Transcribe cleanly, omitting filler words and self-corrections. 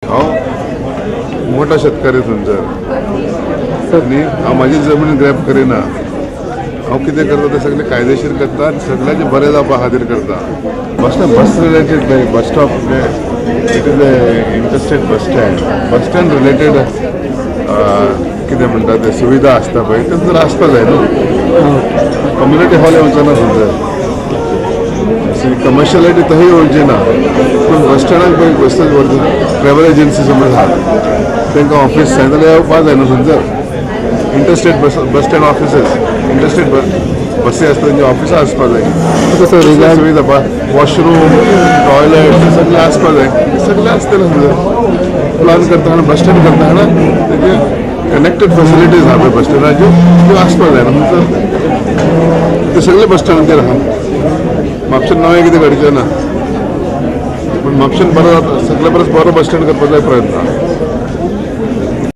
हांव मोठो शेतकारी थंयसर आनी हांव म्हाजी जमीन ग्रॅब करिना. हांव कितें करता तें सगळें कायदेशीर करता आनी सगळ्यांचें बरें जावपा खातीर करता. Bus stand bus related bus stop, it is a interstate bus stand. Bus stand related कितें म्हणटा ते सुविधा आसता पळय, ते जर आसपा जाय न्हू. कम्युनिटी हॉल येवचो ना थंयसर, कमर्शियलिटी थंय येवची ना. पूण बस स्टँडाक पळय बस ट्रॅवल एजन्सी समज आहा, तांकां ऑफीस जाय जाल्यार येवपा जाय न्हू थंयसर. Interstate bus bus stand offices, interstate बसी आसता तेंची ऑफिसां आसपा जाय. सर, सुविधा, वॉशरूम, टॉयलेट सगळें आसपा जाय. सगळें आसतलें थंयसर. प्लान करतना, बस स्टँड करतना तेजे कनेक्टेड फॅसिलिटीज आहा पळय बस स्टँडाच्यो, त्यो आसपा जाय न्हू थंयसर. ते सगळे बस स्टँडाचेर आहा. म्हापशेन नवें कितें घडचें ना, पूण म्हापशेन बरो जाता, सगळे परस बरो बस स्टँड करपाचो प्रयत्न.